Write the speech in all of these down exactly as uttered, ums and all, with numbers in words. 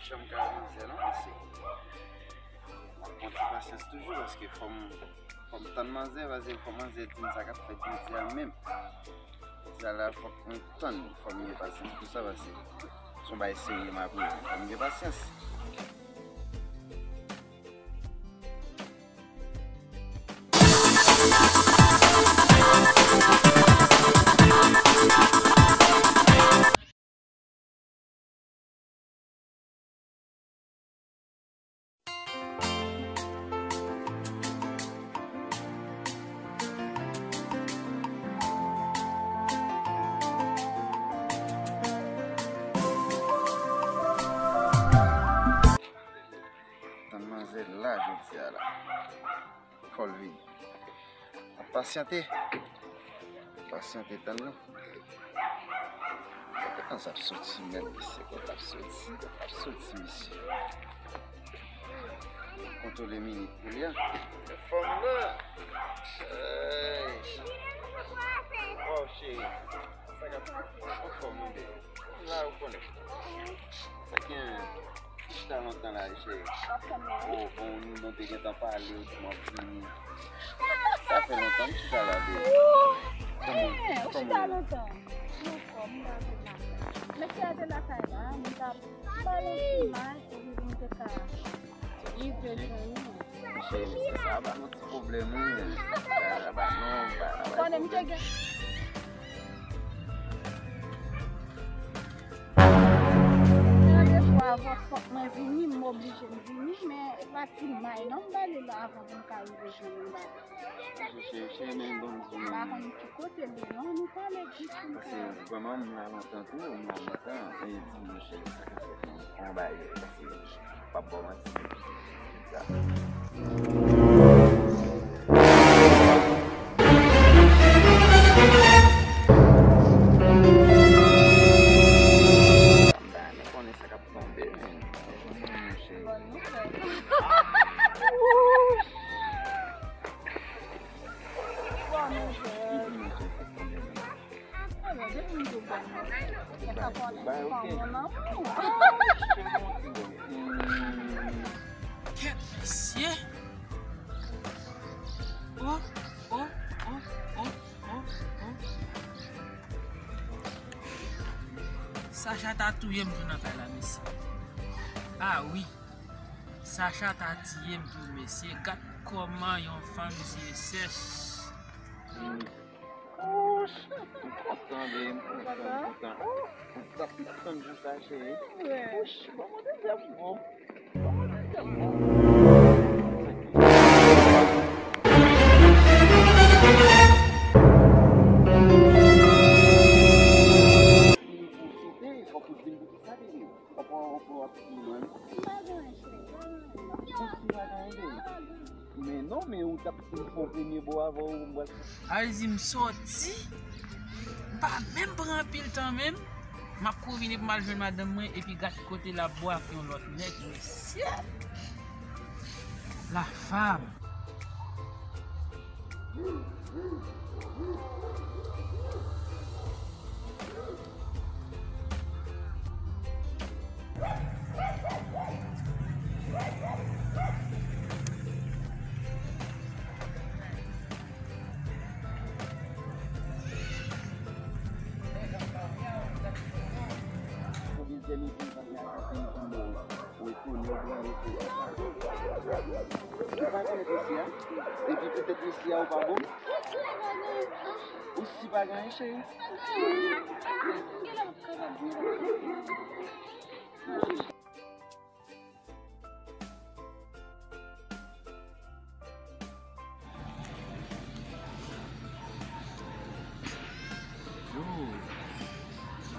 Janm ka mizè non, mesye. M ap pran ti pasyans toujou, paske fò m, fò m tann manzè, paske fò manzè di m sa k ap fèt jodi a menm. Jodi a la, fòk mwen tann, fò m gen pasyans pou sa, paske se yon bagay serye m ap rive. Fò m gen pasyans. Tann manzè la jodi a la. Fò l vini. Ap pasyante. Pasyante tann li. Kote kòb sa ap soti, mèt mesye, kote l ap soti, kote l ap soti, mesye. Kontwole minit pou li a. Fòm nan. Ey. Waw, cheri. Sa k ap, anfòm ou byen? La, ou konnen. Sa gen chita lontan la, cheri. Oh, bon, nou, nou te gentan pale, ou di m ap vini. Sa fè lontan m chita la, baby. Kòman, ou chita lontan? Mwen anfòm, m pa vin lakay. Mesye a te lakay la, m t ap ba l yon ti may, epi pou m te ka rive jwenn ou. Cheri, sa ba nou ti pwoblèm, wi. Sa ba nou, ba, ba pwoblèm. Nan defo avan fòk mwen vini, m oblije m vini, men e pa ti may non m ba li la avan pou m ka rive jwenn li la. Cheri, cheri, men bon, m pa konn ki kote l ye non, nou pale jis pou m ka. Paske vrèman, m la lontan tou, m la lontan, e di m, cheri, sa ka fèt non. Yon bagay, paske m p ap ba w manti. Sa. M pa renmen konnen sa k ap tonbe, men. Bòn nouvèl. Bòn nouvèl. Alò, depi m di w bòn nouvèl, ou pa konnen fanm ou nan ou. Kèt mesye. Oh, oh, oh, oh, oh, oh. Sacha ta touye m tou nan kay la, mesye. Ah wi. Sacha ta tiye m tou, mesye. Gad kòman yon fanm zye sèch. Ouch, m kontan, baby, m kontan, m kontan. M t ap tann jou sa, cheri. Ouch, ban mwen dezyèm bon. Ban mwen dezyèm bon. Fòk ou vin pou sa, baby. Ou pa, ou pa ap vin lwen. M pa gen anyen, cheri. Ou si pa gen anyen, baby. Men non, men ou t ap fin fè yon premye bò avan ou, m pral. Sa vle di m sòti, m pa menm pran anpil tan menm, m ap kouri vini pou m al jwenn madanm mwen, epi gad kote l ap bò ak yon lòt nèg, mesye. La femme. Ou pa konnen mesye a? Epi petèt mesye a ou pa bon? Ou si pa gen anyen, cheri? Yo,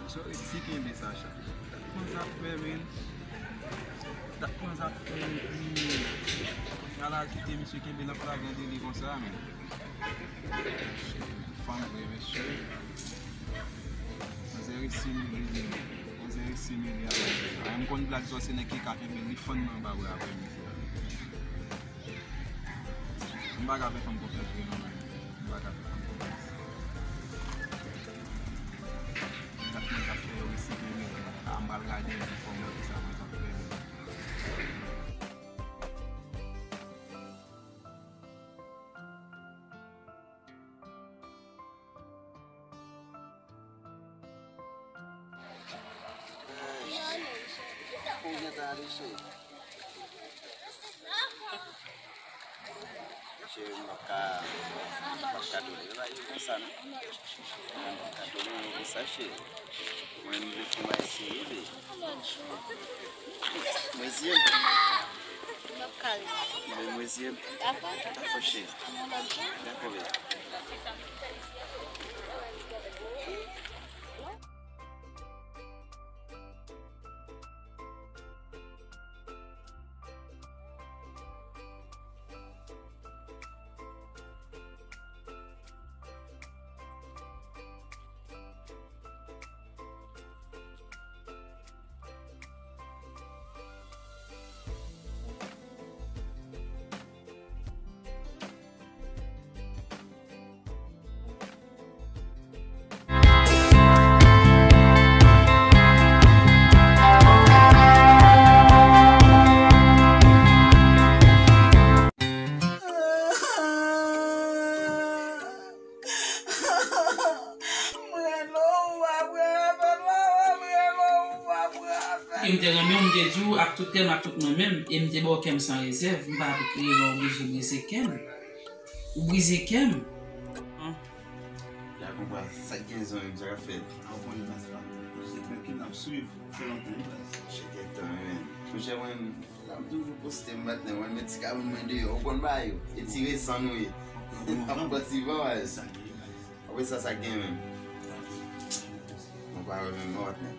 sa resi kenbe Sacha. Gad kòman sa ap fè, men. Gad kòman sa ap fè, epi, ala kite misye kenbe nan flagran deli konsa, men. Fanm vre, mesye. Manzè resi mele, manzè resi mele avè misye. A, m konn blag sa, se nèg ki ka kenbe li fann nan anba bra avè misye. M pa ka fè fanm konfyans vre non, men. M pa ka fè fanm konfyans. Gad kòman sa ap fè yo resi mele. A, m pral gade kòman sa mwen ap fè. Ale, cheri. Cheri, m p ap ka, m p ap ka dole la, e konsa non. M p ap ka dole, e konsa, cheri. Mwen, m vle fè yon bagay serye, baby. Mwen, zye m. M ap ka ri. Mwen, mwen, zye m. Dakò? Dakò, cheri. Dakò, baby. E m te renmen w, m te di w ak tout kè m, ak tout mwen menm, e m te ba w kè m san rezèv, m pa vle ke w oblije brize kè m. Ou brize kè m. Ya konprann sa k gen zon, sa k ap fèt. An konnen baz la. Rete trankil, n ap swiv. Fè lontan wi baz. Chèk tan wi men. Monchè mwen, la m toujou poste m patnè, mwen met ti kabann mwen deyò, ou konn bagay yo. E ti resan nou ye. N ap pran ti van baz. Apre sa, sa k gen menm? Mwen pa wè menm non patnè.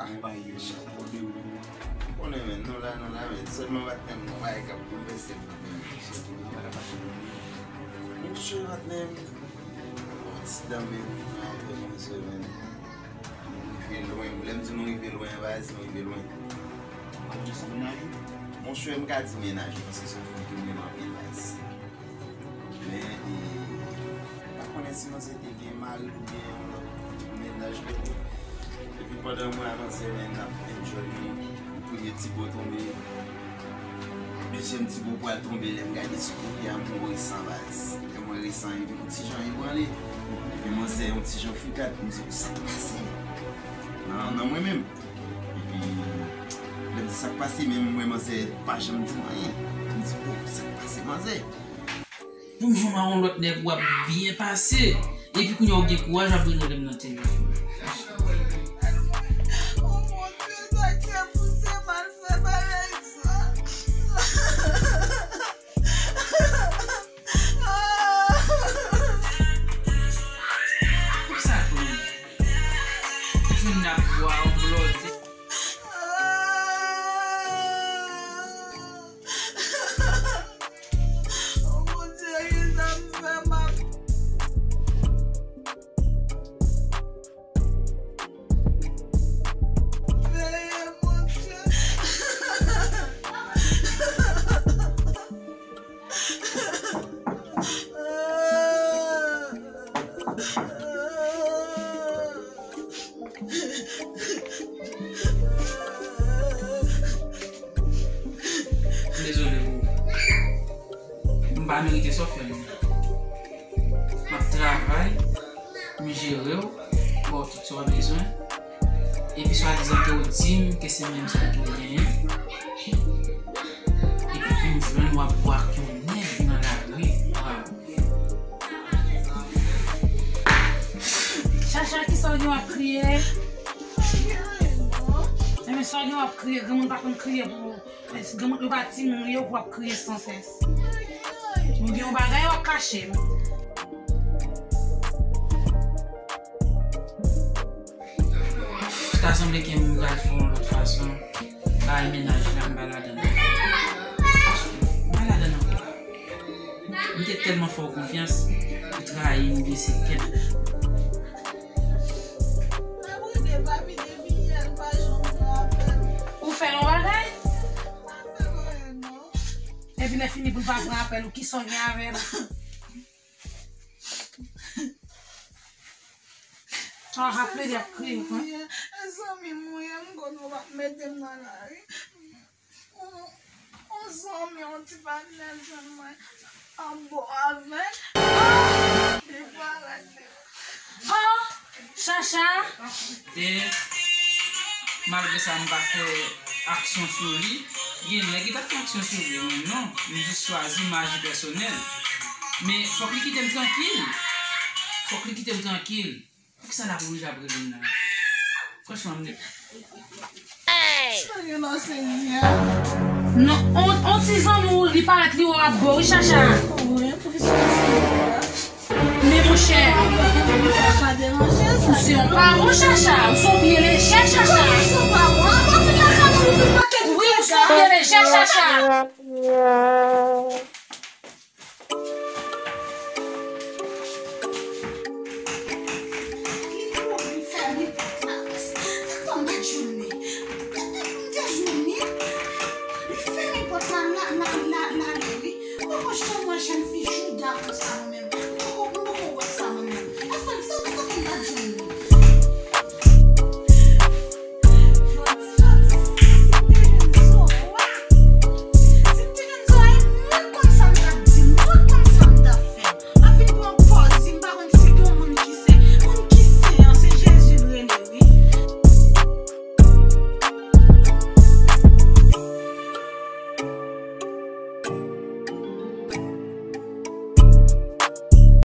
Ah, m konnen men, nou la, nou la men. Sèlman patnè m, nou bagay k ap boulvèse m patnè m. Monchè patnè m, yon ti dan men, mwen avè w monchè men. Nou rive lwen, lè m di nou rive lwen baz, nou rive lwen. Monchè m ka di mennaj, paske se yon fanm ki renmen m anpil baz. Men, e, m pa konnen si manzè te gen mari oubyen yon lòt mennaj kote. Epi pandan mwen ak manzè, men, n ap enjoy nou, premye ti bo tonbe, dezyèm ti bo pral tonbe, lè m gade sou kote a, m wè resan baz. Lè m wè resan, epi yon ti jan ebranle. Epi manzè, yon ti jan frikat, m di, "Sa k pase?" Nan, nan mwen menm. Epi, lè m di, "Sa k pase?" Men m wè manzè pa janm di m anyen. M di, "O, sa k pase, manzè?" Pou m jwenn yon lòt nèg w ap byen pase. Epi kounye a w gen kouraj w ap rele m nan telefòn. Oh mon Dieu, sa k fè pouse m al fè bagay sa? Pou sa tou. Fin n ap bwa yon blòde. Oh mon Dieu, kisa m fè m ap peye, mon Dieu. M dezole pou ou. M pa merite sa w fè m. M ap travay, m jere w, ba w tout sa w bezwen. Epi swadizan ke w di m ke se menm sa ke w genyen. Epi pou m jwenn w ap bwa ak yon nèg nan lari. Waw. Chacha, kisa w gen w ap kriye? Enben, sa w gen w ap kriye, granmoun pa konn kriye pou, granmoun yo pa timoun yo pou w ap kriye san sès. Ou gen yon bagay w ap kache m. Ta sanble ke m pral fè yon lòt fason. Bay mennaj la, m pa ladan l. M pa ladan l ankò. M te tèlman fè w konfyans, ou trayi m, blese kè m. Ou fè yon bagay? Epi lè fini pou l pa pran apèl ou, kisa w gen avè l? Ah, raple li ap kriye, wi. Zanmi m, wi, m konn ou p ap mete m nan lari. On, on zanmi, on ti patnè jwenn mwen. An bon avè l. Li parèt li. Oh, Chacha. Te. Malgre sa, m pa fè aksyon sou li. Gen nèg ki t ap fè aksyon sou li, men non, m jis chwazi m aji pèsonèl. Men fòk li kite m trankil. Fòk li kite m trankil. Poukisa Lapourouj ap rele m la? Franchman, m. Sa gen la, Senyè. Non, on, on ti zanmi w, li parèt li wè w ap bo wi, Chacha. Wi, poukisa, Senyè? Men monchè, ou se yon pa bon Chacha, ou se yon pye lejè Chacha. Wi, ou se yon pye lejè Chacha.